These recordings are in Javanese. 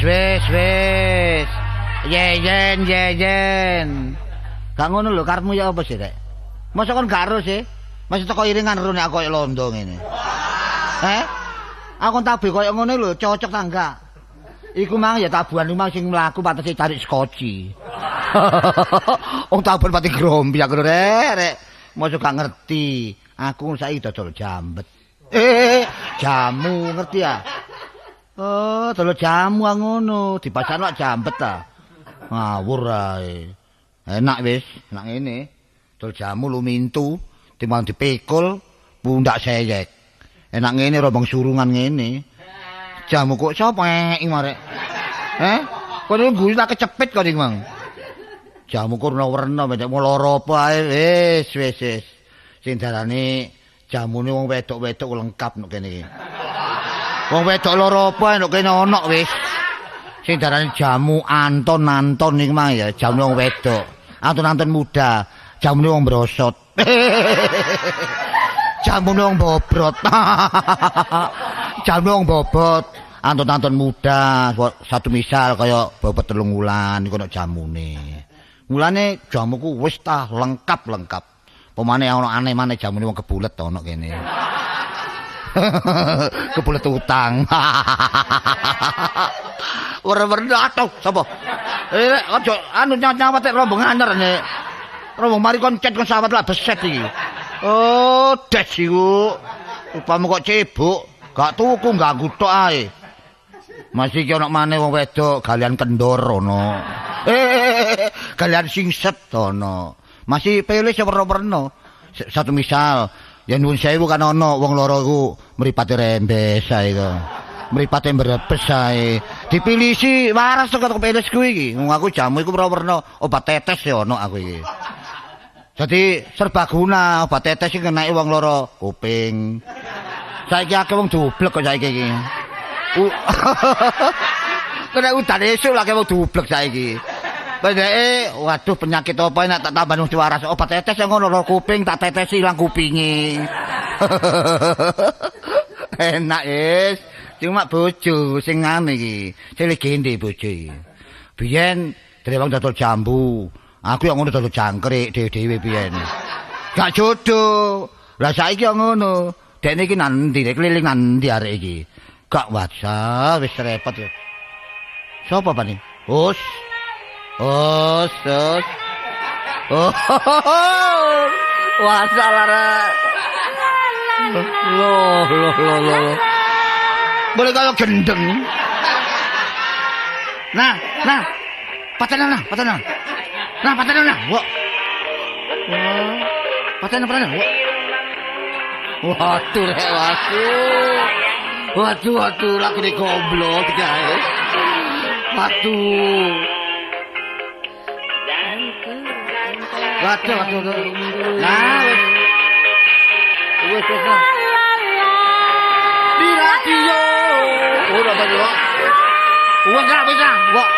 Wis, wis, wis. Yeyen, yeyen. Gak ngono lho, karepmu ya apa sih, Rek? Masa kon gak ero sih? Masih teko iringan ero nek aku koyo londo ngene. Eh? Aku tabuh koyo ngono lho, cocok ta enggak? Iku mang ya tabuhan mang sing mlaku pantese tarik skoci. Wong tabuhan pati grombi aku rek, rek. Mosok gak ngerti. Aku saiki dodol jambet. Eh, jamu ngerti ya? Oh, dodol jamu ngono, dipasarno jambet ta. Ngawur ae. Enak wis, enak ngene. Dodol jamu lumintu, timbang dipikul pundak seyek. Enak ngene rombong surungan ngene. Jamu kok sapa iki marek? Eh? Kono guyu tak kecepit kok iki, Mang. Jamu kok werna-werna mek lara apa ae wis wis wis. Sing darane jamune wong wedok-wedok lengkap nek kene iki. Wong wedok lara apa ae nek kene ana wis. Sing darane jamu Anton-Anton iki mang ya, jamu wong wedok. Anton-Anton muda, jamune wong brosot. Jamune wong bobrot. Jamune wong bobot. Anton-anton muda, satu misal kaya bobot 3 wulan iku ana jamune. Mulane jamuku wis tah lengkap-lengkap. Pemane ana aneh maneh jamune wong kebulet ana kene. Kebulet utang. Werna-werna atuh sapa? Eh aja anu nyawat rombongan anyar nek. Rombong mari kon cet kon sawat lah beset iki. Oh, des iku. Upamu kok cebok, gak tuku ganggu tok ae. Masih iki ana maneh wong wedok galian kendor ana. Galian singset ana. Masih pilih sing werna-werna. Satu misal, ya nuwun sewu kan ana wong loro iku mripate rembes ae iku. Mripate mbrebes ae. Dipilisi waras kok kepilis kuwi iki. Wong aku jamu iku werna-werna, obat tetes ya ana aku iki. Jadi serbaguna obat tetes iki ngeneki wong loro kuping. Saiki akeh wong dublek kok saiki iki. Kena udan esuk lagi wong dublek saiki. Pendeke, waduh penyakit apa nek tak tambah mesti waras. Obat tetes yang ngono loro kuping tak tetesi ilang kupinge. Enak wis. Cuma bojo sing ngene iki. Sing legende bojo iki. Biyen dhewe wong dodol jambu. Aku yang ngono dodol jangkrik dhewe-dhewe biyen. Gak jodoh. Lah saiki yo ngono. Dekne iki nang ndi? Keliling nang ndi arek iki? Gak WhatsApp wis repot ya. Sopo pane? Us. Us, us. Oh. WhatsApp lara. Loh, loh, loh, loh. Boleh kalau gendeng. Nah, nah. Patena nah, patena. Nah, patena nah. Wah. Wah. Patena, patena. Wah. Waduh, rek, waduh. Waduh, waduh, lagune goblok gawe. Waduh. Waduh, waduh, waduh. Nah, wis. Wis, wis, nah. Di radio. Ora apa yo. Wah, gak wis ah. Wah.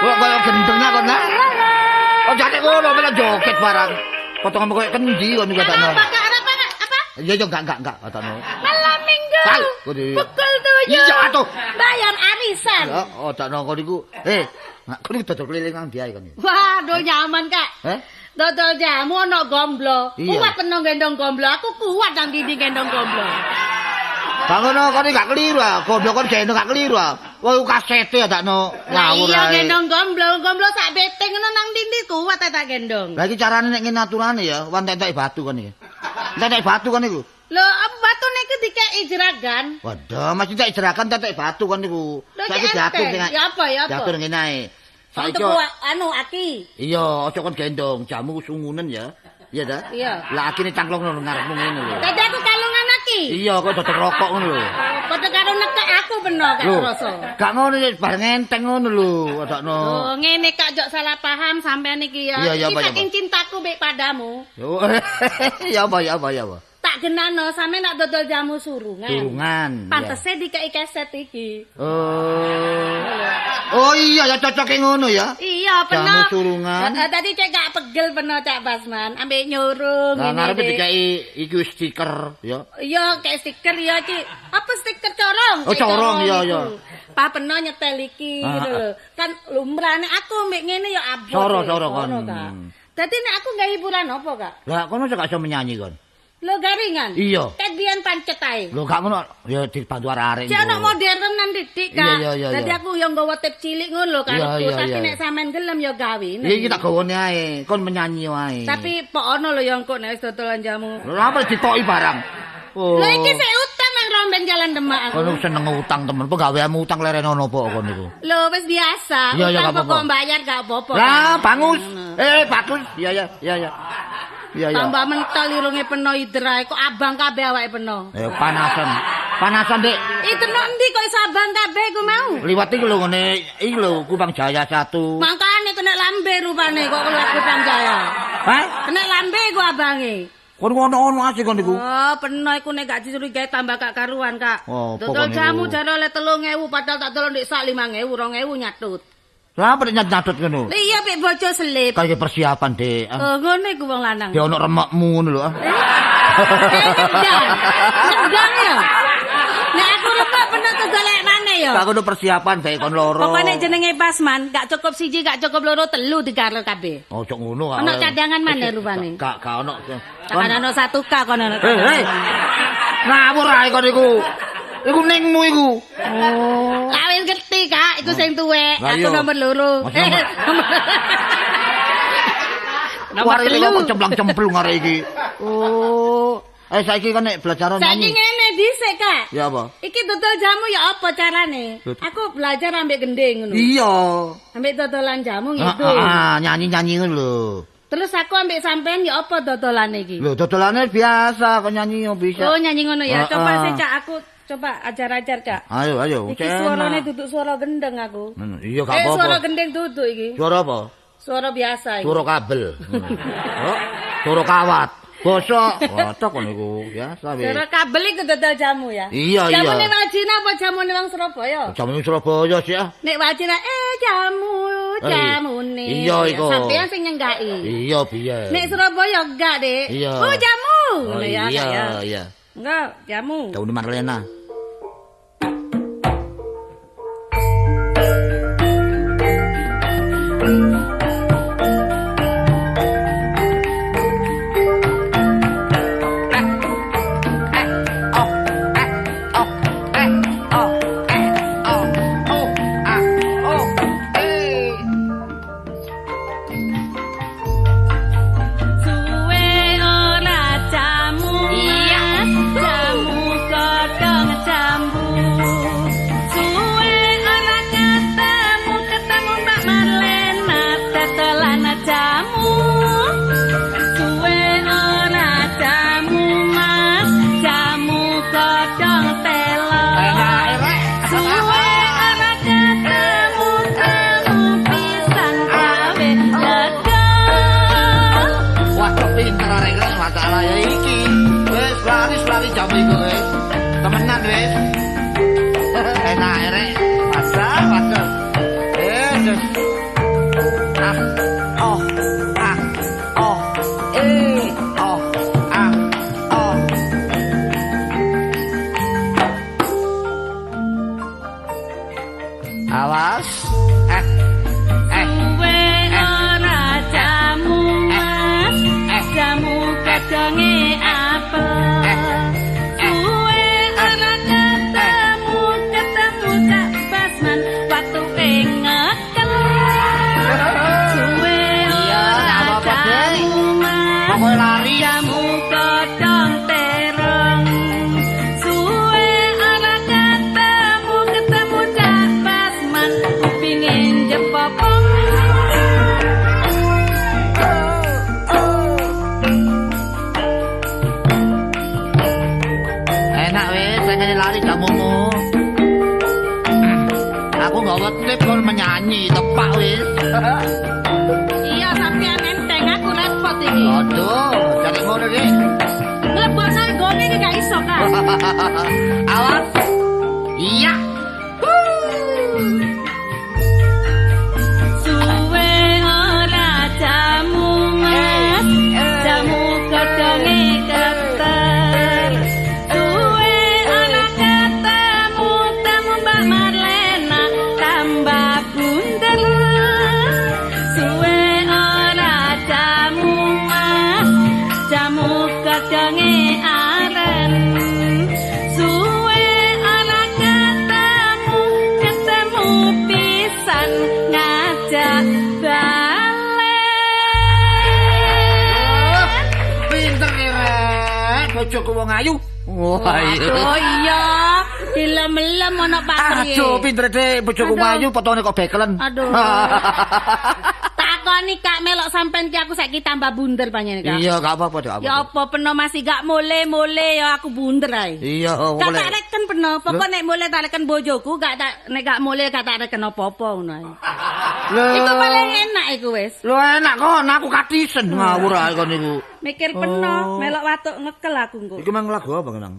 Wah, kaya gendengnya kon nah. Oh, jane ngono malah joget barang. Potongan koyo kendi kon iku takno. Apa Kak? Apa Kak? Apa? Iya, yo enggak takno. Malam Minggu. Pukul 7. Iya atuh. Bayar arisan. Ya, oh takno kon iku. Eh, kon iku dodol keliling nang ndi ae kon iki? Waduh nyaman, Kak. Eh? Dodol jamu ana gomblo. Iya. Kuat peno gendong gomblo. Aku kuat nang ndi gendong gomblo. Gak ngono kon iki gak keliru ah. Gomblo kon gendong gak keliru ah. Wah, iku kasete ya takno ngawur Iya ae. gendong gomblo, gomblo sak beteng ngono nang ndi kuat tak gendong. Lah iki carane nek ngene aturane ya, wan entek batu kon iki. Entek batu kon iku. Lho, apa batu niku dikeki jeragan? Waduh, masih tak jeragan entek batu kon niku. Lho, Saiki iki diatur enteng. sing Ya apa, ya apa? Diatur ngene ae. Saiki Untuk anu aki. Iya, aja kon gendong, jamu sungunen ya. Iya ta? Iya. Lah akine cangklong nang ngarepmu ngene lho. Dadi aku kalungan aki. Iya, kok dodol rokok ngono lho. Padha karo nekek aku peno gak Lho, krasa. Gak ngono iki bareng enteng ngono lho, adakno. Oh, ngene Kak jok salah paham sampean iki ya. Iya, iya, Iki apa, iya, saking cintaku mbek padamu. Yo, ya apa ya apa ya apa. Tak genano sampe nak dodol jamu surungan. Surungan. Pantese dikeki keset iki. Oh. Oh iya ya cocoke ngono ya. Iya, peno. Jamu surungan. Tadi cek gak pegel peno Cak Basman, ambek nyurung Lah ngene. ngarepe dikeki iki stiker ya. Iya, kayak stiker ya iki. Apa stiker corong corong. Oh, corong iya iya. Papeno nyetel iki ngono lho. Kan lumrah nek aku mek ngene ya abot. Soro-soro kon. Dadi nek aku gawe hiburan apa, Kak? Lah kono gak iso menyanyi kon. Lho garingan. Iya. Ket biyen pancet ae. Lho gak ngono ya dibantu arek-arek. Cek ono modernan didik, Kak. Dadi aku yo nggawa tip cilik ngono lho karepku, tapi nek sampean gelem ya gawe. Iki tak gawane ae, kon menyanyi wae. Tapi pok ono lho ya engko nek wis dodolan jamu. Lho apa ditoki barang. Oh. Lho iki sik utang nang rombeng Jalan Demak aku. Kono seneng utang temen, penggaweanmu utang leren ono apa kon niku? Lho wis biasa, utang pokok bayar gak apa-apa. Lah, bangus. Bagus. Iya iya iya. Iya iya. Tambah mental irunge peno idra, kok abang kabeh awake peno. Panasan. Panasan, Dik. Itu nang ndi kok iso abang kabeh iku mau? Liwat iki lho ngene, iki lho Kupang Jaya 1. Mangkane kena lambe rupane kok keluar Kupang Jaya. Hah? Kena lambe iku abange. Kon ngono-ngono asih kon niku. Oh, peno iku nek gak dicurigai tambah gak karuan, Kak. Oh, dodol jamu jare oleh 3.000 padahal tak delok ndek sak 5.000, 2.000 nyatut. Lah apa nyatut ngono? Iya, pek bojo selip. Kayak persiapan, Dik. Oh, ngono iku wong lanang. Ya ono remekmu ngono lho. Ngendang. Ngendang ya. Nek aku remek peno golek maneh ya. Aku udah persiapan bae kon loro. Pokoke jenenge Pasman, gak cukup siji, gak cukup loro, telu digarep kabeh. Ojo ngono. Ono cadangan maneh rupane. Gak ono. Kan ono 1K kono. Hei. Ngawur ae kon iku. Iku ningmu iku. Oh. Lah wis ngerti, Kak, iku sing tuwek. Aku nomor 2. Nomor 3 kok cemplang-cemplung arek iki. Oh. Saiki kan nek belajar nyanyi. Saiki ngene dhisik, Kak. Ya apa? Iki dodol jamu ya apa carane? Aku belajar ambek gending ngono. Iya. Ambek dodolan jamu gitu. Heeh, nyanyi-nyanyi ngono lho. Terus aku ambek sampean ya apa dodolane iki? Lho, dodolane biasa kok nyanyi yo bisa. Oh, nyanyi ngono ya. Coba sih, Cak, aku coba ajar-ajar, Cak. Ayo, ayo. Iki suarane duduk suara gendeng aku. Iya, gak apa-apa. Suara gendeng duduk iki. Suara apa? Suara biasa iki. Suara kabel. Oh, suara kawat. Bosok. Watak kono iku biasa wis. Suara kabel iku dodol jamu ya? Iya, iya. Jamune Wajina apa jamune wong Surabaya? Jamune Surabaya sih ah. Nek Wajina jamu, jamune. Iya iku. Sampeyan sing nyenggaki. Iya, biyen. Nek Surabaya enggak, Dik. Oh, jamu. Ngono ya, iya, iya. Enggak, jamu. Jamune Marlena. Menyanyi tepak wis. Iya sampean enteng aku repot iki. Aduh, jare ngono iki. Mlebokno nggone iki gak iso, Kak. Awas. Iya. Suwe ora jamu Mas, jamu kodhonge keter. Suwe ora ketemu, Godhonge aren. Suwe ora ketemu, ketemu pisan ngajak balen. Pinter rek, bojoku wong ayu. Wah, iya. Aduh iya, dilem-lem ana Pak Tri. Aduh, pinter Dik, bojoku Aduh. ayu potone kok bekelen. Aduh. Takoni Kak melok sampean ki aku saiki tambah bunder panjenengan Kak. Iya, gak apa-apa, Dik. Ya apa peno masih gak mule-mule ya aku bunder ae. Iya, Gak boleh. tak reken peno, pokok nek mule tak reken bojoku, gak tak nek gak mule gak tak reken apa-apa ngono ae. Lho. Iku paling enak iku wis. Lho enak kon, aku katisen ngawur ae kon niku. Mikir peno, melok watuk ngekel aku engko. Iku mang lagu apa kenang?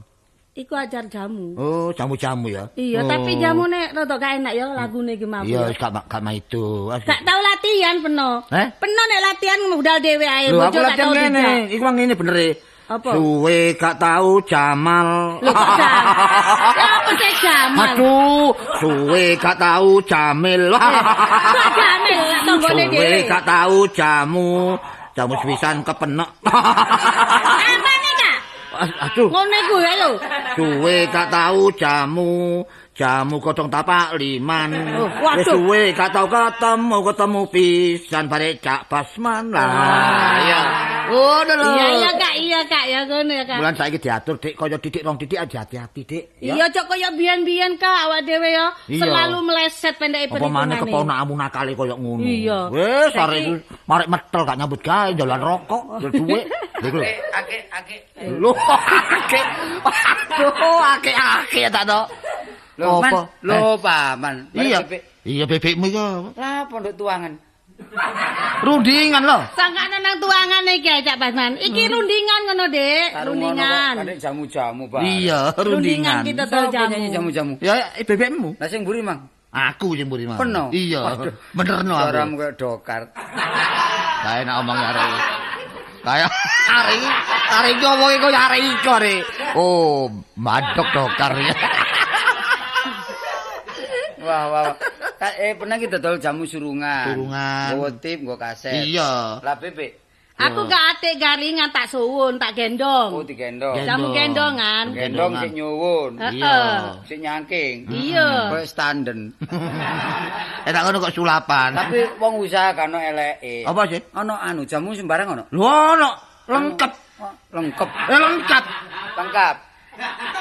Iku ajar jamu. Oh, jamu-jamu ya. Iya, Oh. tapi jamune rada gak enak ya lagune iki mau. Iya, wis gak maido. Gak tau latihan peno. Eh? Peno nek latihan modal dhewe ae, Lho, aku bojo gak latihan tau ngene. dijak. Iku mang ngene bener e. Apa? Suwe gak tau Jamal. Lho kok Jamal? Ya apa sih Jamal? Aduh, suwe gak tau Jamil. Kok Jamil lah tanggane Suwe dhewe. gak tau jamu. Jamu sepisan kepenek. Apa nih Kak? Aduh, Ngono iku ya lho. suwe gak tau jamu. Jamu godhong tapak liman. Oh, waduh. Wis suwe gak tau ketemu, ketemu pisan bare Cak Basman lah. Iya. Ngono lho. Iya iya Kak, iya Kak, ya ngono ya Kak. Bulan saiki diatur Dik, kaya titik rong titik aja hati-hati Dik. Ya. Iya cok kaya biyen-biyen Kak awak dhewe ya Iya. selalu meleset pendeke Apa maneh perhitungane. keponakmu nakale kaya ngono. Iya. Wis Saiki- arek iku marek metel gak nyambut gawe njalan rokok, njal dhuwit. Lha iku lho. Ake ake. Lho akeh. Aduh, akeh-akeh ta to. Lho, Man. Apa? Lho, Paman. Mari Iya. bebek. Iya bebekmu iki. Lah pondok tuangan. Rundingan lho. Sangkane nang tuangan iki ae Cak Basman. Iki rundingan ngono, Dik. Karo ngono kok Rundingan. kadek jamu-jamu, Pak. Iya, Rundingan rundingan. kita dol Sapa jamu. nyanyi jamu-jamu? Ya bebekmu. Lah sing mburi, Mang. Aku sing mburi Mang. Peno. Iya. Waduh. Benerno aku. Suaramu kayak dokar. Kayak enak omong arek iki. Kayak arek iki, arek iki omonge koyo arek iki arek. Oh, mandok dokar ya. Wah, wah. wah. Pernah kita dodol jamu surungan. Surungan. Nggawa tip, nggawa kaset. Iya. Lah bebek. Aku gak atik garingan tak suwun, tak gendong. Oh, digendong. Jamu gendongan. Gendong sik nyuwun, Heeh. Iya. sik nyangking. Iya. Kayak standen. Enak ngono kok sulapan. Tapi wong usaha kan ono eleke. Apa sih? Ono anu jamu sembarang ono. Lho ono lengkap. Oh, lengkap. Lengkap. Lengkap.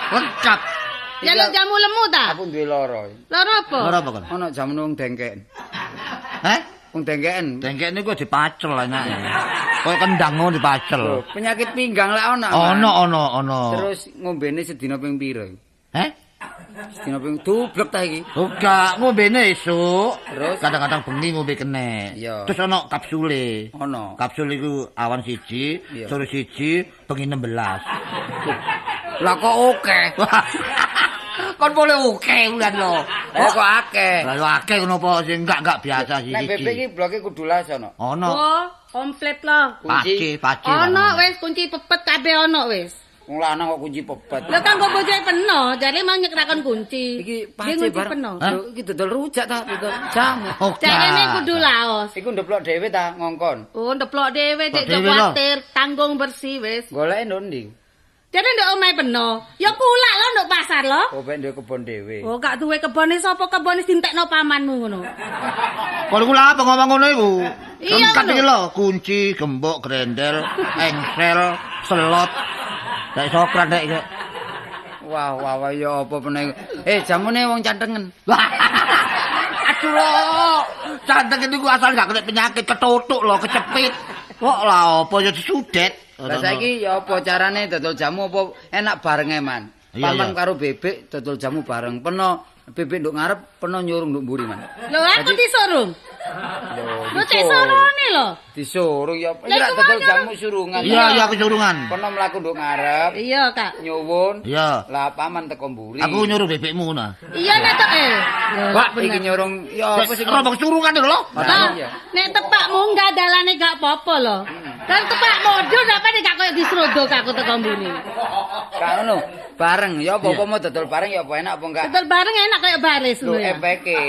Lengkap. Ya lho jamu lemu ta? Aku duwe loro. Loro apa? Ora apa kon? Ono jamu wong dengken. Heh? Wong dengken. Dengkek niku dipacel enake. Koyo kendang ngono dipacel. Lho, penyakit pinggang lek ono. Man. Ono ono ono. Terus ngombene sedina ping pira? Heh? Sedina ping dublek ta iki? Enggak, ngombene esuk. Terus? Kadang-kadang bengi ngombe kenek. Iya. Terus ono kapsule. Ono. Kapsul iku awan siji, Iya. sore siji, bengi 16. Lah kok oke. Kon boleh oke ulan lho. Lah kok akeh. Lah yo akeh ngono apa sing enggak biasa sih Nek bebek iki bloke kudu las ono. Ono. Oh, komplit lho. Pace, pace. Ono wis kunci pepet kabeh ono wis. Wong lanang kok kunci pepet. Lho kan kok bojoke peno, jare mau nyekrakon kunci. Iki Dia pace ngunci bareng. peno. Hah? Lho iki dodol rujak ta, dodol jamu. Oh, Jarene kudu laos. Iku ndeplok dhewe ta ngongkon. Oh, ndeplok dhewe Ndeplok Dik, dhewe lho. kuwatir, tanggung bersih wis. Goleke nduk ndi? Jare nduk omahe peno. Ya kulak lho nduk pasar lho. Oh, ben duwe kebon dhewe. Oh, gak duwe kebone sapa kebone dintekno pamanmu ngono. Kon iku lha apa ngomong ngono iku? Iya, Lengkap ngono. iki lho, kunci, gembok, grendel, engsel, selot. Nek sokran nek iki. Wah, wah, wah, ya apa meneh. Jamune wong cantengen. Aduh lho, canteng niku asal gak kena penyakit ketutuk lho, kecepit. Kok lah apa ya disudet. Lah saiki ya apa carane dodol jamu apa enak barenge, Man? Iya, Paman iya. karo bebek dodol jamu bareng. Peno bebek nduk ngarep, peno nyurung nduk mburi, Man. Lho aku disurung. Lho, Lho cek sorone lho. Disurung ya. Iki Lah, lak iku dodol mau jamu surungan. Iya, iya aku surungan. Peno mlaku nduk ngarep, Iya, Kak. nyuwun. Iya. Lah paman teko mburi. Aku nyuruh bebekmu ngono. Iya nek tek eh. Lho, Wah, bener. iki nyurung ya apa sing Robok surungan lho. Lah, Lah, iya. nek tepak munggah dalane gak apa-apa lho. Kan tepak modul apa nek gak koyo disrodok aku teko mburi. Gak ngono. Bareng ya apa apa mau dodol bareng ya apa enak apa enggak? Betul bareng enak koyo baris Lho ngono ya. efeke.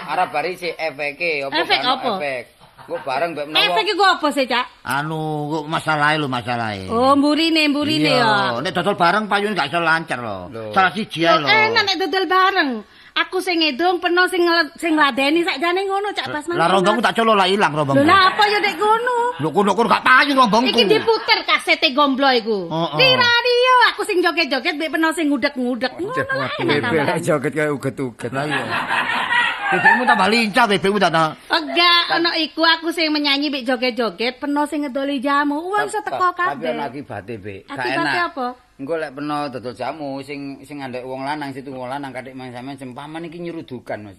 Arep bari sik efeke apa Efek gak ono apa? Efek. Engko bareng mbek menawa. Efek iku apa sih, Cak? Anu, kok masalahe lho masalahe. Oh, mburine, mburine ya. Nek dodol bareng payune gak iso lancar lho. Lho. Salah siji ae lho. Enak nek dodol bareng. Aku sing ngedung, peno sing sing ngladeni sakjane ngono Cak Basman. Lah rombongku tak colo lah ilang rombongku. Lho lah apa ya nek ngono? Lho kono gak payu rombongku. Iki diputer kasete gomblo iku. Heeh. Di radio aku sing joget-joget mbek peno sing ngudek-ngudek. Ngono lah enak Bebek tambahan. joget kaya uget-uget. Lah iya. Bebekmu tambah lincah, bebekmu tak. Enggak, ono iku aku sing menyanyi mbek joget-joget, peno sing ngedoli jamu. Wong iso teko Tapi kabeh. ono akibate, Bek. Gak Akibate enak. apa? Engko lek peno dodol jamu sing sing andek wong lanang situ wong lanang katik mang sampean sing paman iki nyerudukan Mas.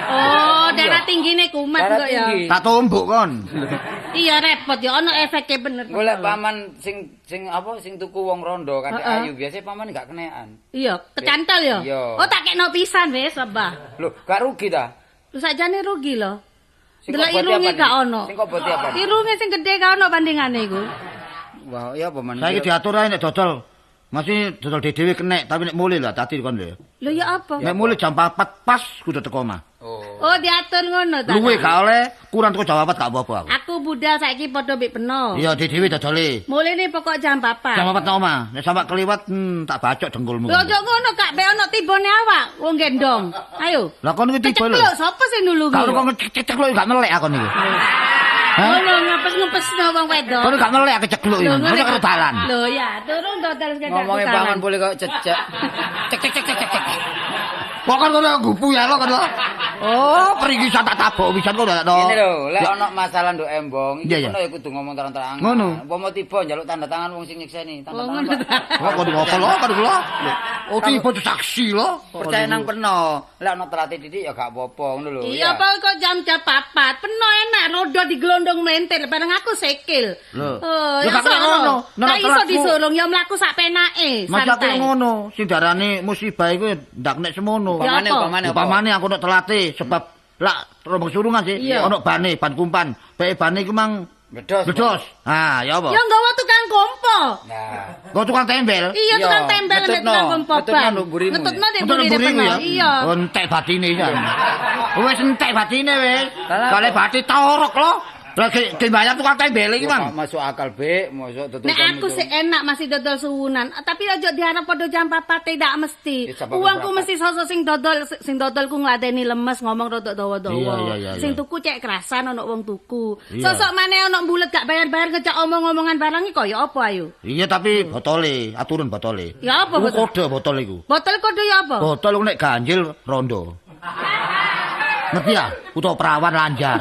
Oh, darah tinggine kumat Darah kok ya. tinggi. Tak tumbuk kon. Iya repot ya ono efeke bener. Engko lek paman sing sing apa sing tuku wong rondo katik Heeh. ayu biasa paman gak kenean. Iya, kecantel ya. Iya. Oh, tak kekno pisan wis, Abah. Lho, gak rugi ta? Lho sakjane rugi lho. Sing Delok kok boti irunge apa gak nih? ono. Sing kok boti apa? Irunge sing gedhe gak ono bandingane iku. Wah, ya apa man? Saiki diatur ae nek dodol. Masih dodol dhewe kenek, tapi nek mulih lho tadi kon lho. Lho ya apa? Nek mulih jam 4 pas kudu teko omah. Oh. Oh, diatur ngono ta. Luwe gak oleh, kurang teko jam 4 gak apa-apa aku. Aku budal saiki padha mbek peno. Iya, dhewe dodole. Mulene pokok jam 4. Jam 4 nang omah. Nek sampe keliwat tak bacok dengkulmu. Lho ojo ngono Kak, be ono tibone awak wong gendong. Ayo. Lah kon iki tiba lho. Kecekluk sapa sing nulungi? Kalau kok ngecekluk gak melek aku niku. Hah? Ngono ngepes-ngepesno wong wedok. Kon gak melek aku cekluk iki. Lho, ngono Masa karo dalan. Lho ya, turun dodol sekedar Ngomongnya paman boleh kok cecek. Cek cek cek cek cek. cek. Kok kan kono gupu ya lo kan. Oh, peringisan tak tabok pisan kok ndak to. Ngene lho, lek ana masalah nduk embong, Iya, iki iya. kono ya kudu ngomong terang-terangan. Ngono. Umpama tiba njaluk tanda tangan wong sing nyekseni, tanda Oh, tangan. ngono Pak. ta. Kok kono ngopo lho kan kula. Oh, tiba tuh saksi lho. Percaya nang peno. Lek ana telate titik ya gak apa-apa ngono lho. Iya, apa kok jam-jam 4. Peno enak rodo digelondong mlentir bareng aku sikil. Lho. Oh, Lho, ya gak kena ngono. Nek Gak iso telatku- disorong ya mlaku sak penake, Mas aku santai. ngono, sing darane musibah iku ndak nek semono. Ya Upamane apa? upamane apa? Upamane aku nek telate sebab lak rombong surungan sih, Iya. ono bane, ban kumpan. Bae bane iku mang Bedos. bledos. Ah, ya apa? Ya nggawa tukang kompo. Nah. Kok tukang tembel? Iya tukang tempel nek tukang kompo ngetutno ban. nduk mburimu. Ngetutno ndek Untuk mburine mburiku peno. ya. Iya. Oh, entek batine ya. Wis entek batine wis. Lah, Kale bati torok lho. Lagi dibayar tukang tembel iki, Ya, Mang. gak masuk akal, Bek. Masuk dodol Nek jamu aku itu. sih enak masih dodol suwunan, tapi ojo diharap padha jam 4 tidak mesti. Ya, jam papat Uangku berapa? mesti sosok sing dodol sing dodol ku ngladeni lemes ngomong rodok dawa-dawa. Iya, iya, iya, Sing iya. tuku cek kerasan ono wong tuku. Iya. Sosok maneh ono bulet gak bayar-bayar ngejak omong-omongan barang iki kaya apa ayo? Iya, tapi botole, aturan botole. Ya apa Iku botol? kode botol iku. Botol kode ya apa? Botol iku nek ganjil rondo. Ngerti ya? Utawa perawan lanjar.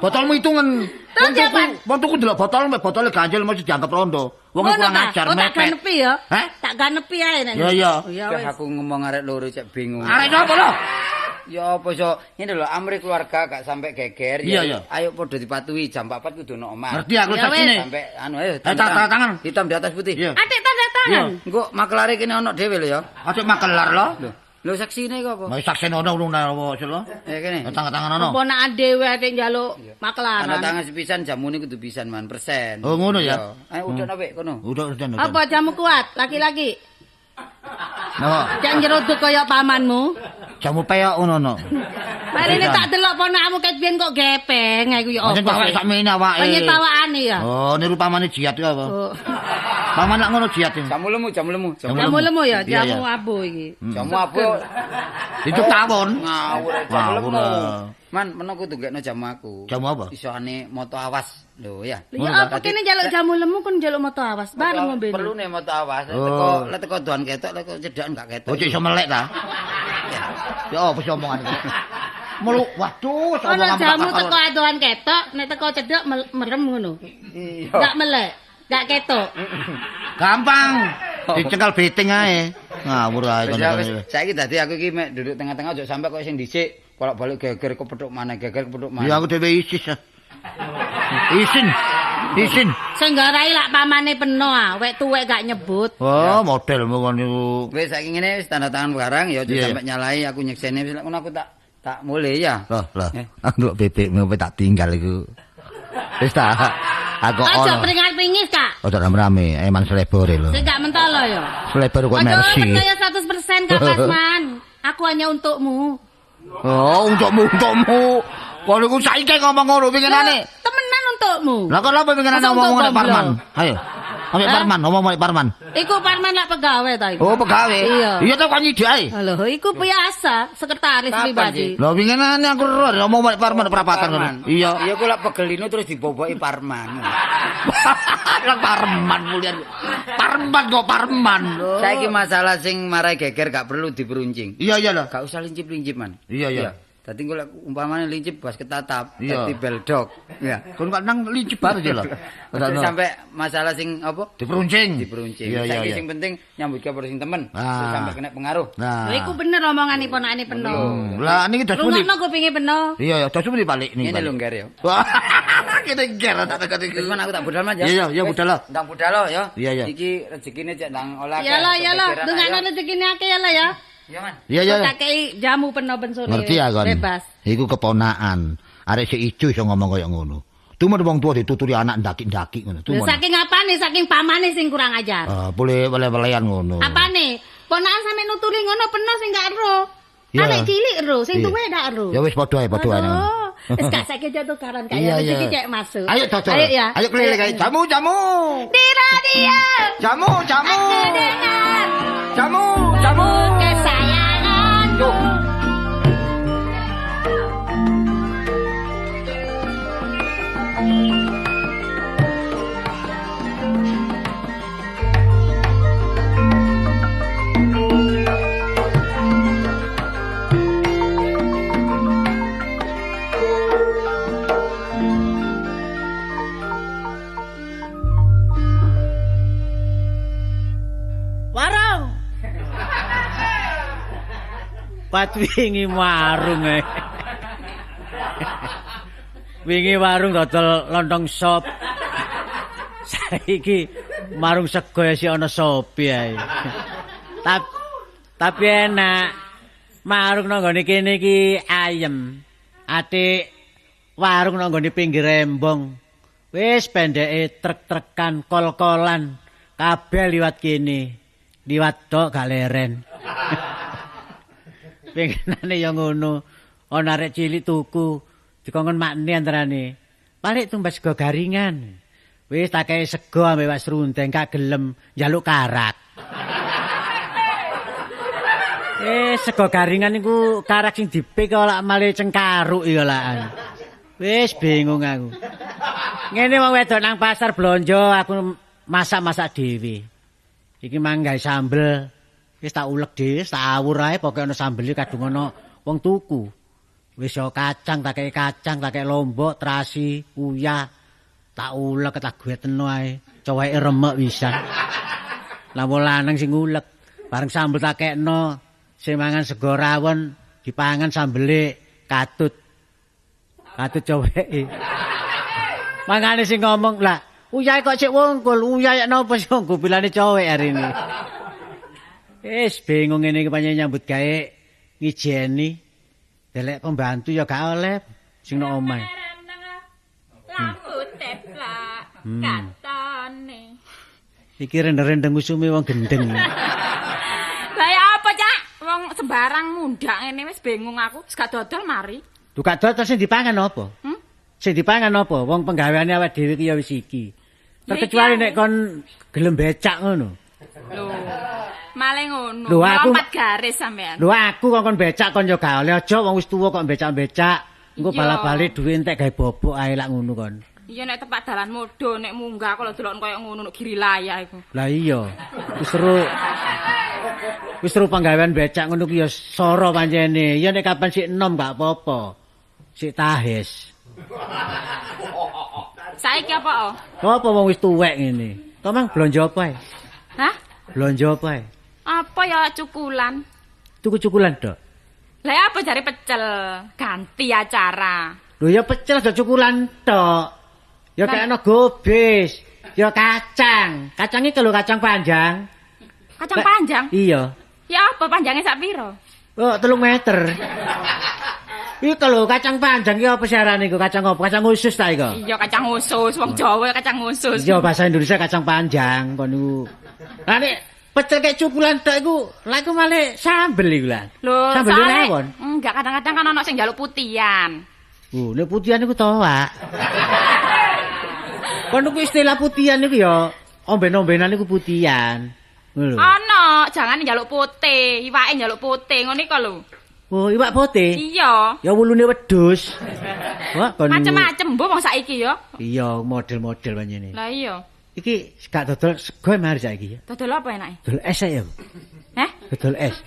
Botolmu hitungan. Terus Wong tuku, apa? wong tuku ndelok botol mek botole ganjil mesti dianggap rondo. Wong iku Ngono kurang ta? ajar Oh, tak mepet. ganepi ya. Heh? Tak ganepi ae nek. Ya, iya. Oh, Ya Dah wis. aku ngomong arek loro cek bingung. Arek sapa lho? Ya apa iso ngene lho, amri keluarga gak sampai geger. Iya, ya. iya. Ayo padha dipatuhi jam 4 kudu ono omah. Ngerti aku Ya, saksine. Sampai anu ayo tanda tangan. Hitam di atas putih. Iya. Adik tanda tangan. Engko makelare kene ono dhewe lho ya. Aja makelar lho. Lho, lho saksine iku apa? Mau saksine ono ngono apa sih lho? Ya kene. Tanda tangan ono. Ponakan dhewe adik njaluk Tanda makelaran. tangan sepisan jamune kudu pisan man persen. Oh, ngono ya? Iya. Ayo udah apik kono. Udah, udah, udah. Apa jamu kuat laki-laki? Napa? Cek nyeruduk kaya pamanmu. Jamu peyok ngono no. Marine tak delok ponakmu ket biyen kok gepeng iku ya Pancen apa. awake sakmene awake. Penyetawakane ya. Oh, niru pamane jiat ku apa? Oh. Paman lak ngono jiat iki. Jamu lemu, jamu lemu, jamu Jamu lemu ya, Iya, jamu iya. abu iki. Jamu apa? Itu tawon. Ngawur jamu Ngawur, lemu. ah. Man, meno kudu gekno jamu aku. Jamu apa? Isone moto awas. Lho ya. Lho ya apa kene njaluk jamu lemu kon njaluk moto awas bareng ngombene. Perlu nih moto awas. Oh. Teko lek teko doan ketok, lek teko cedhakan gak ketok. Oh, cek iso melek ta? Ya apa sih omongan iku? Melu, waduh, Ono omongan jamu tak teko adohan ketok, nek teko cedhek merem ngono. Iya. Gak melek, gak ketok. Gampang. Dicekal beting ae. Ngawur ae Wis kon. ya wis, saiki dadi aku iki mek duduk tengah-tengah aja sampe kok sing dhisik bolak-balik geger kepethuk maneh, geger kepethuk maneh. Ya aku dhewe isis. ah. Isin. Isin. Sing garai lak pamane peno ah, wek tuwek gak nyebut. Oh, modelmu kon niku. Wis saiki ngene wis tanda tangan barang ya aja Iya, sampe nyalai aku nyekseni wis lek ngono aku tak mulih ya. Loh, loh. Eh. Aku ndelok bebekmu apa tak tinggal iku. Wis ta. Aku Aja ono. pringat-pringis, Kak. Ojo rame-rame, eman selebore lho. Sing gak mentolo ya. Selebor kok Aja Mercy. percaya 100% Kak Pasman. Aku hanya untukmu. Oh, untukmu, untukmu. Kok niku saiki ngomong ngono pinginane. Temenan untukmu. Lah kok lha apa pinginane Masa ngomong untuk nek Parman? goblok? Ayo. Ambek Hah? Parman, ngomong nek Parman. Iku Parman lak pegawe ta iku. Oh, pegawe. Iya. Iya ta kok nyidik ae. Lho, iku biasa sekretaris Kapan pribadi. Lah winginane aku ro ngomong nek Parman perapatan ngono. Iya. Iya ku lak pegelino terus diboboki Parman. Lah Parman mulian. Parman kok Parman. Saiki masalah sing marai geger gak perlu diperuncing. Iya iya lah. Gak usah lincip-lincip, Man. Iya iya. Dadi engko lek umpamane lincip bas ketatap, Iya. dadi beldok. Iya. Kon kok nang lincip bareng sih lho. Sampai masalah sing apa? Diperuncing. Diperuncing. Iya iya Saiki iya. sing penting nyambut gawe sing temen. Ah. Terus sampai kena pengaruh. Nah. Lho iku bener omongane ponakane peno. Lah niki dos pundi? Rungokno kupinge peno. Iya iya, dos pundi balik niki. Ngene lho Ngger ya. Wah, kene ger tak tekan iki. Wis Man aku tak budal Man ya. Iya, iya, iya, Wis, budal lah. Ndang budal lo ya. Iya, iya. Iki rezekine cek ndang olah. Ya lah ya lah, dongakno rezekine akeh ya lah ya. Iya Man. Iya iya. Tak kei jamu peno ben sore. Ngerti ya kon. Bebas. Iku keponakan. Arek sik ijo iso ngomong kaya ngono. Tumon wong tua dituturi anak ndaki-ndaki ngono. Lho Tumon. saking apane saking pamane sing kurang ajar. Ah, boleh boleh-bolehan ngono. Apane? Ponakan sampe nuturi ngono peno sing gak ero. Iya. Arek cilik ero, sing Iya. tuwek ndak ero. Ya wis padha ae, padha ae. Aduh, wis gak saiki aja tukaran Iya, kaya rezeki iya. cek masuk. Ayo dodol. Ayo ya. Ayo keliling ayo. Jamu, jamu. Di radio. Jamu, jamu. Aku dengar Jamu, jamu. kesayanganku. Warung. Pat wingi warung e. Wingi warung dodol lontong sop. Saiki marung sego ya si ana sopi ae. Tapi enak. Marung nang nggone kene iki ayem. Atik warung nang nggone pinggir embong. Wis pendeke trek-trekan, kol-kolan, kabeh liwat kene. Liwat tok gak leren. Pengenane ya ngono. Ana arek cilik tuku, dikongkon makne antarane. Balik tumbas sego garingan. Wis tak kei sego ambek wak serundeng gak gelem njaluk karak. Sego garingan iku karak sing dipik kok lak male cengkaruk ya lakan. Wis bingung aku. Ngene wong wedok nang pasar blonjo aku masak-masak dhewe. Iki mang gawe sambel. Wis tak ulek dhewe, tak awur ae pokoke ana sambele kadung ana wong tuku. Wis yo kacang, tak kei kacang, tak kei lombok, terasi, uyah. Tak ulek tak gueteno ae. Coweke remek pisan. Lah wong lanang sing ngulek, bareng sambel tak kekno, sing mangan sego rawon dipangan sambele katut. Katut coweke. Mangane sing ngomong, "Lah, uyahe kok sik wongkul, uyah yak napa sing gupilane cowek hari ini." Wis bingung ngene iki pancen nyambut gawe ngijeni. Delek pembantu ya gak oleh sing nang omahe. Lampu teplak katone. Iki render-rendeng usume wong gendeng. Lah ya apa, Cak? Wong sembarang mundak ngene wis bingung aku, wis gak dodol mari. Lho gak dodol sing dipangan apa? Hmm? Sing dipangan apa? Wong penggaweane awake dhewe iki ya wis iki. Terkecuali nek kon gelem becak ngono. Lho. Malah ngono. Lho, aku- Lompat garis sampean. Lho aku kok kon becak kon ya gak oleh aja wong wis tuwa kok becak-becak. Engko Iya. bala-bali duwe entek gawe bobok ae lak ngono kon. Iya nek tepak dalan modo nek munggah aku lho delok koyo ngono nek giri layah iku. Lah iya. Wis seru. Wis seru penggawean becak ngono ku ya soro pancene. Ya nek kapan sik enom gak apa-apa. Sik tahes. Saiki apa, oh? Apa wong wis tuwek ngene? Kok mang blonjo apa ae? Hah? Blonjo apa ae? Apa ya cukulan? Tuku-cukulan dok. Lah ya apa jare pecel? Ganti acara. Lho ya pecel aja cukulan tok. Ya Lah- kena gobis, ya kacang. Kacang iki lho kacang panjang. Kacang Lah- panjang. Iya. Ya apa panjangnya sak piro? Oh, 3 meter. Iku lho kacang panjang iki apa siarane iku? Kacang apa? Kacang usus ta iku? Iya kacang usus, wong Jawa ya kacang usus. Iya bahasa Indonesia kacang panjang kon niku. Lah nek pecel kek cukulan tok iku, lah iku malah sambel iku lah. Lho, sambel soalnya- rawon. Enggak, kadang-kadang kan ono sing njaluk putihan. Oh, nek putihan iku toak. Kon niku istilah putihan niku ya omben-ombenan niku putihan. Ngono lho. Ana, jangan njaluk putih, iwake njaluk putih ngono iku lho. Oh, iwak putih? Iya. Ya wulune wedhus. Wah, kon macem-macem mbok wong saiki ya. Iya, model-model panjene. Lah iya. Iki gak dodol sego mari saiki ya. Dodol apa enake? Dodol es ya. Heh? Dodol es.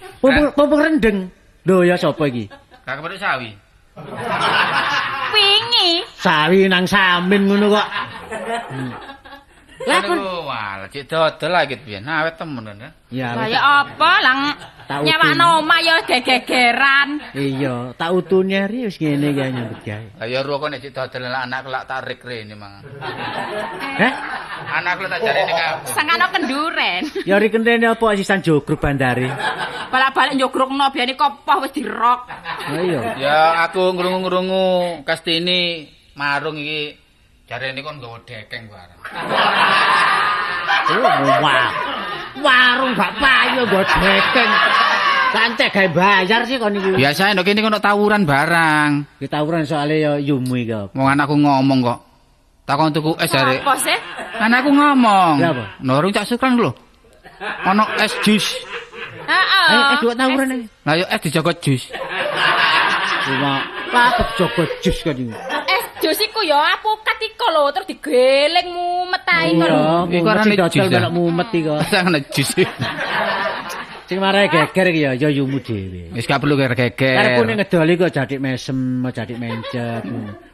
Pumpung rendeng. Lho ya sapa iki? Gak kepethuk sawi. Wingi. Sawi nang samin ngono kok. Lah kon wah, cek dodol lagi biyen awet temen kan. Ya. Lah ya apa lang nyewakno omah ya gegegeran. Iya, tak utune ri wis ngene iki nyambut gawe. Lah ya ruwo kok nek cek dodol anak lak tarik rene mang. Heh? Anak lak tak jarene kabeh. Sangkano kenduren. Ya ri kentene apa sisan jogruk bandare. Balak-balik njogrukno biyane kopoh wis dirok. Lah iya. Ya aku ngrungu-ngrungu Kastini marung iki jarene kon nggawa dekeng bareng. Oh, wah. Warung gak payu nggawa dekeng. Santai gawe bayar sih kon iku. Biasane nek kene kono tawuran barang. Ki tawuran soalé ya yumu iki. Wong anakku ngomong kok. Takon tuku es jare. Apa sih? Anakku ngomong. Lha apa? Norung Cak Sukran lho. Ono es jus. Heeh. Ayo es dua tawuran iki. Lah yo es dijogo jus. Cuma apa dijogo jus kan iku. Jus iku ya apukat iku lho, terus digeling mumet ae iku lho. Iku arane jus melok mumet iku. Sing jus. Sing marahe geger iki ya ya yumu dhewe. Wis gak perlu geger. Karepku nek ngedoli kok jadik mesem, jadik mencet.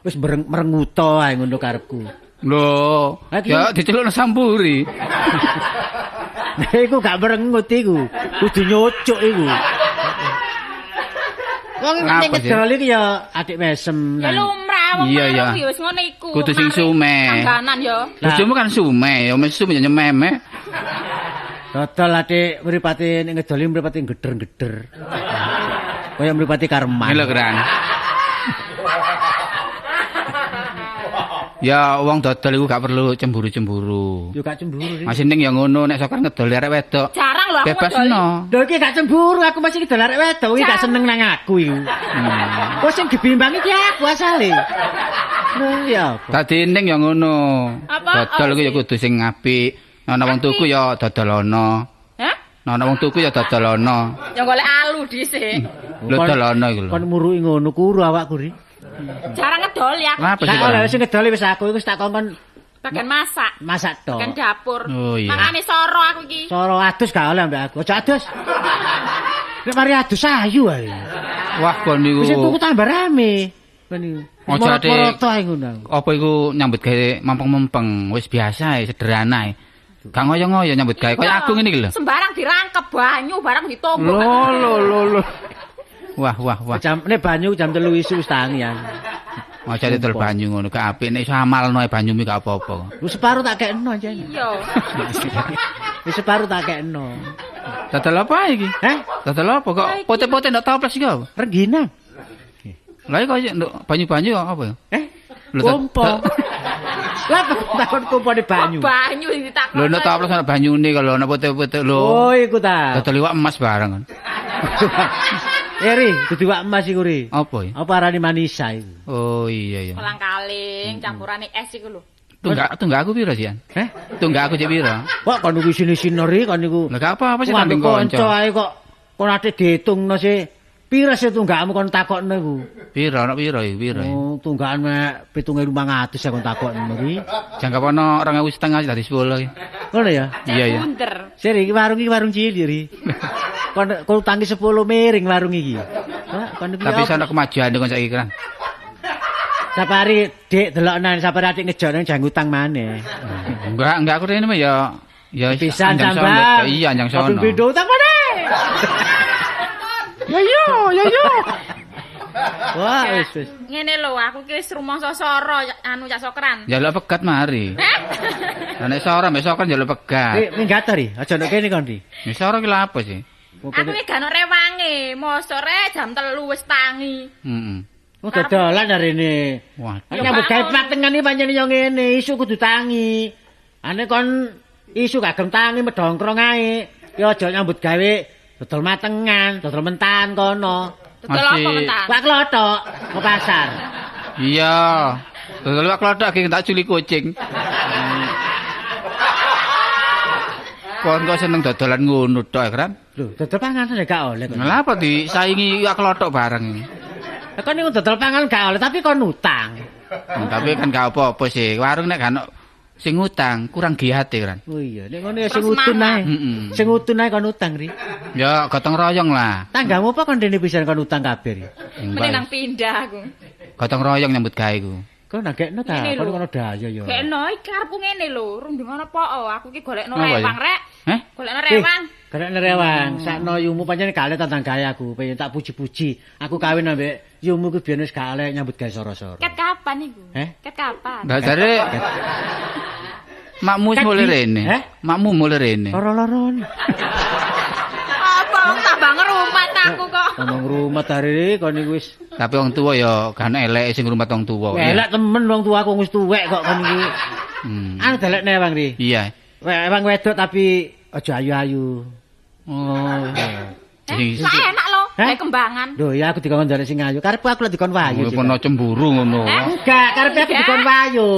Wis merenguto ae ngono karepku. Lho, ya dicelukno sampuri. Iku gak merengut iku. Kudu nyucuk iku. Wong nek ngedoli iki ya adik mesem. Ya lumrah wong marung ya wis ngono iku. Kudu sing sume. Langganan ya. Bojomu kan sume, ya mesum ya nyememe. Dodol adik mripate nek ngedoli mripate geder-geder. Kaya mripate karman. Lho keren. Ya wong dodol iku gak perlu cemburu-cemburu. Yo gak cemburu. Masih ning ya ngono nek sokar ngedoli arek wedok. Jarang lho aku bebas ngedoli. No. Lho iki gak cemburu, aku masih ngedol arek wedok, iki gak seneng nang aku iku. Kok sing dibimbangi iki aku asale. Lho ya apa? Dadi ning ya ngono. Dodol iku ya kudu sing apik. Ana wong tuku ya dodolono. Hah? Ana wong tuku ya dodolono. Ya golek alu dhisik. Lho dodolono iku lho. Kon muruki ngono kuru awakku ri. Jarang ngedoli aku. Lah apa sing ngedoli wis aku iku wis tak kongkon bagian masak. Masak tok. Bagian dapur. Oh, iya. Makane soro aku iki. Soro adus gak oleh ambek aku. Aja adus. Nek mari adus ayu ae. Wah kon niku. Wis tuku tambah rame. Kon niku. Aja moroto ae ngono. Apa iku nyambut gawe mempeng-mempeng, wis biasa ae, sederhana ae. Gak ngoyo-ngoyo nyambut gawe kaya aku ngene iki lho. Sembarang dirangkep banyu barang ditombok. Lho lho lho. Wah wah wah. Jam nek banyu jam 3 isuk wis tangi ya. Aja didol banyu ngono gak apik nek iso amalno banyu mi gak apa-apa. Wis separo tak kekno jan. Iya. Wis separo tak kekno. Dodol apa iki? Heh? Dodol apa kok pote-pote ndok toples iki apa? Rengginang. Lah iki kok ndok banyu-banyu apa ya? Eh? Kompo. Lah takon kompone banyu. Banyu sing ditakon. Lho nek toples ana banyune kalau ana pote-pote lho. Oh iku ta. Dodol iwak emas bareng kan. Eri, kudu iwak emas iku ri. Apa ya? Apa arane manisa iku? Oh iya iya. Kolang-kaling campurane es iku lho. Tunggak aku piro sih, An? Heh? Tunggak aku cek piro? Kok kon iku isine-isine ri kon niku. Lah gak apa-apa sih tanding kanca kanca. ae kok kon ate diitungno sih. Piro sih tunggakmu kon takokno iku? Piro ana piro iki piro? Oh, tunggakan mek 7.500 ya kon takokno iki. Jangkep ana 2.500 dadi 10 iki. Ngono ya? Iya iya. Bunder. Sir iki warung cilik ri. Kon kon utangi 10 miring warung iki. Wah, kon iki. Tapi ana kemajuan kon saiki kan. Sapari Dik deloknan sapari adik ngejokne jang utang maneh. Enggak aku rene mah ya ya pisan sampean. Iya anjang sono. Pindho utang maneh. Ya iya, ya iya. Wah, wis wis. Ngene lho, aku ki wis rumangsa soro anu Cak Sokran. Njaluk pegat mari. Lah nek soro mbek Sokran njaluk pegat. Ri minggat to ri, aja nduk kene kon ri. Ya soro ki lha apa sih? Aku ki gak ono rewange, mosok re jam 3 wis tangi. Heeh. Wong dodolan arene. Wah, nyambut gawe patengan iki pancen yo ngene, isu kudu tangi. Ane kon isu kagem tangi medongkrong ae. Ya aja nyambut gawe dodol matengan, dodol mentahan kono. Dodol apa mentahan? Wak klothok ke pasar. Iya. Dodol iwak klothok iki tak culi kucing. Kon kok seneng dodolan ngono tok, Kran? Lho, dodol panganan ya gak oleh kok. Lha apa disaingi iwak klothok bareng iki? Lah kon niku dodol panganan gak oleh tapi kon utang. Tapi kan gak apa-apa sih. Warung nek gak ono sing utang kurang giate, Kran. Oh iya, nek ngono ya sing utun ae. Sing utun ae kon utang, Ri. Ya gotong royong lah. Tanggamu apa kon dene pisan kon utang kabeh, Ri? Mending nang pindah aku. Gotong royong nyambut gawe iku. Kon nagekno ta, kon kono daya ya. Gekno iki karepku ngene lho, rundingan apa aku iki golekno rewang rek. Heh? Golekno rewang. Golekno rewang. Sakno yumu pancen gak oleh tandang gawe aku, pengen tak puji-puji. Aku kawin ambek yumu ku biyen wis gak oleh nyambut gawe soro-soro. Ket kapan iku? Ket kapan? Lah jare makmu wis mulih rene. Makmu mulih rene. Loro-lorone. Apa wong tambah ngrumat aku kok. Ngomong ngrumat arek kon niku wis. Tapi wong tuwa ya kan eleke sing ngrumat wong tuwa. Elek temen wong tuwa aku wis tuwek kok kon niku. Anu dalekne Bang Ri. Iya. Wong wedok tapi aja ayu-ayu. Oh. Sak enak lho, lek kembangan. Lho ya aku dikon dalek sing ayu. Karepku aku lek dikon wayu. Kono cemburu ngono. Enggak, karepe aku dikon wayu.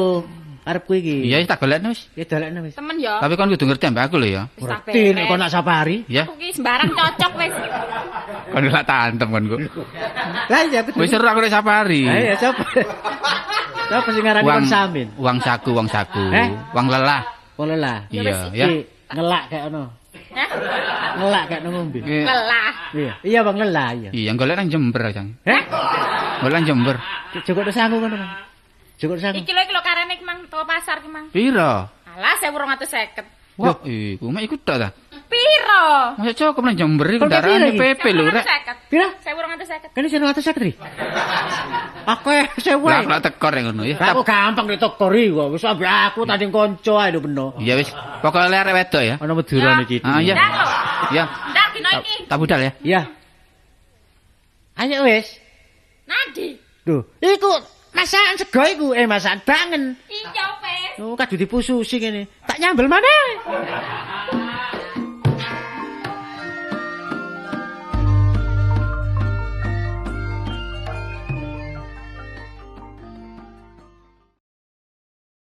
Karepku iki. Iya, tak golekno wis. Ya golekno wis. Temen ya. Tapi kon kudu ngerti ambek aku lho ya. Ngerti nek kon nak safari. Ya. Aku ki sembarang cocok wis. Kon lak tantem kon kok. Lah iya aku. Wis seru aku nek safari. Ha iya sapa? Sapa sing ngarani kon Samin? Uang saku, uang saku. Uang lelah. Uang lelah. Iya, ya. Ngelak kayak ono. Hah? Ngelak kayak ngombe. Lelah. Iya, iya Bang lelah iya. Iya, golek nang Jember, Jang. Heh? Golek nang Jember. Cukup sangu ngono, Bang. Cukup sangu. Iki lho karene iki mang toko pasar iki mang. Piro? Alah 1250. Wah, iku mek iku tok ta. Piro? Masa cukup nang Jember iki kendaraan PP lho rek. Piro? 1250. Kene 1250 ri. Aku 1000. Lah kok tekor ngono ya. Aku gampang ditekor iki kok. Wis ambek aku tanding kanca ae lho peno. Iya wis, pokoke arek wedok ya. Ana Madura niki. Ah iya. Iya. Ndak dino iki. Tak budal ya. Iya. Ayo wis. Nadi. Lho, iku masakan sego iku, masakan bangen. Iya wis. Oh, kadu dipususi ngene. Tak nyambel maneh.